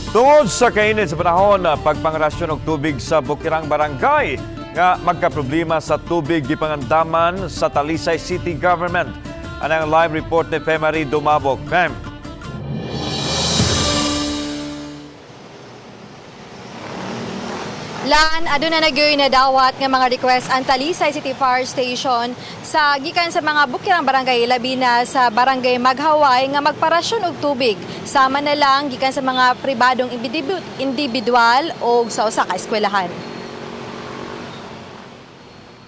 Tungod sa kainit sa panahon, pagpangrasyon og tubig sa Bukirang Barangay nga magkaproblema sa tubig gipangandaman sa Talisay City Government. Anang live report ni Femary Dumabok. Fem. Lan, aduna na gyud nadawat nga mga request ang Talisay City Fire Station sa gikan sa mga bukirang barangay, labi na sa Barangay Maghaway, nga magparasyon og tubig. Sama na lang gikan sa mga pribadong individual o sa usa ka eskwelahan.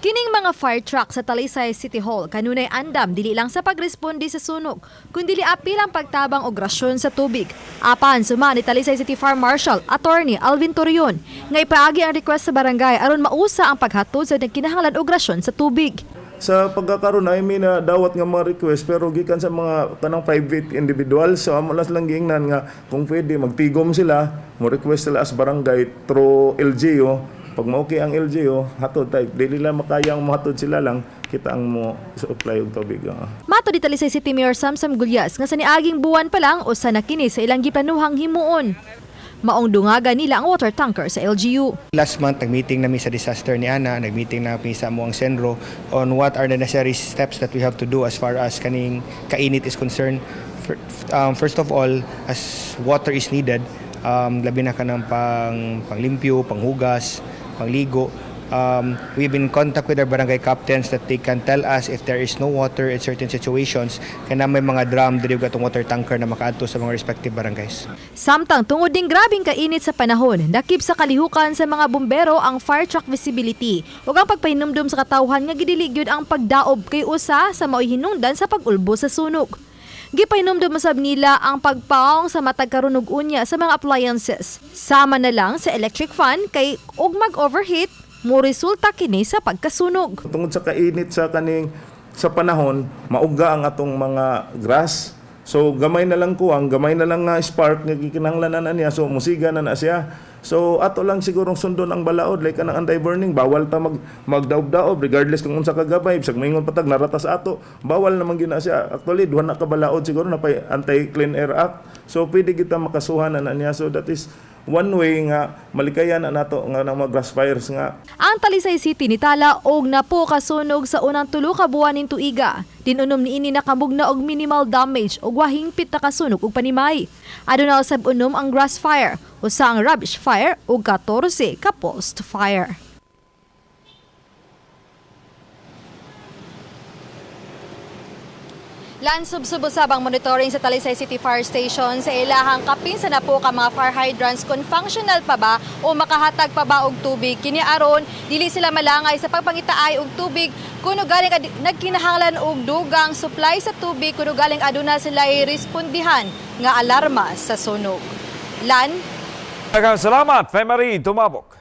Kining mga fire truck sa Talisay City Hall kanunay andam dili lang sa pagresponde sa sunog, kundi apil ang pagtabang og rasyon sa tubig. Apan suma ni Talisay City Fire Marshal Attorney Alvin Torion nga ipaagi ang request sa barangay aron mausa ang paghatod sa nagkinahanglan og rasyon sa tubig. Sa pagkakaroon ay may nadawat nga mga request pero gikan sa mga kanang private individual, so amo lang silang giingnan nga kung pwede magtigom sila, mo request sila as barangay through LGU. Pag ma-okay ang LGU, hatod tay. Dili lang makayang mohatod sila lang, kita ang mo supply og tubig. Mato di Talisay City Mayor Samsam Gulyas nga sa niaging buwan pa lang usa na kini sa ilang giplanuhang himuon. Maong dungaga nila ang water tanker sa LGU. Last month, nag-meeting nami sa disaster ni Ana, nag-meeting na mi sa amuang Senro on what are the necessary steps that we have to do as far as kaning kainit is concerned. First of all, as water is needed, labi na kanang panglimpyo, panghugas, pangligo. We've been in contact with our barangay captains that they can tell us if there is no water in certain situations, kaya may mga drum diri ug atong water tanker na makaadto sa mga respective barangays. Samtang tungod ding grabing kainit sa panahon, nakip sa kalihukan sa mga bumbero ang fire truck visibility ug ang pagpahinumdum sa katawhan nga gidili gyud ang pagdaob kay usa sa maoy hinungdan sa pag-ulbo sa sunog. Gipahinumdum usab nila ang pagpaong sa matag karon ug unya sa mga appliances. Sama na lang sa electric fan kay og mag-overheat, mo resulta kini sa pagkasunog. Tungod sa kainit sa kaning sa panahon, mauga ang atong mga grass. So gamay na lang kuwang, gamay na lang nga spark nga gikinahanglan na niya, so musiga na na siya. So ato lang sigurong sundon ang balaod, like kanang anti-burning, bawal ta magdaob-daob regardless kung unsa ka gabay, bisag maingon patag naratas ato, bawal naman gyud na siya. Actually duha na ka balaod siguro na pay Anti-Clean Air Act. So pwede kita makasuhan na niya. So that is one way nga malikayan na nato nga nang mga grass fires nga. Ang Talisay City nitala og napo kasunog sa unang 3 ka buwan ning tuiga. Dinunom niini nakamugna og minimal damage ug wahingpit na kasunog og panimay. Aduna usab 6 ang grass fire, 1 ang rubbish fire ug 14 ka post fire. Lan, subsub usab ang monitoring sa Talisay City Fire Station sa ilahang kapin sa napo ka mga fire hydrants kung functional pa ba o makahatag pa ba og tubig. Kini aron dili sila malangay sa pagpangitaay og tubig kuno galing nagkinahanglan og dugang supply sa tubig kuno galing aduna sila respondihan nga alarma sa sunog. Lan. Daghang salamat, Femary Dumabok.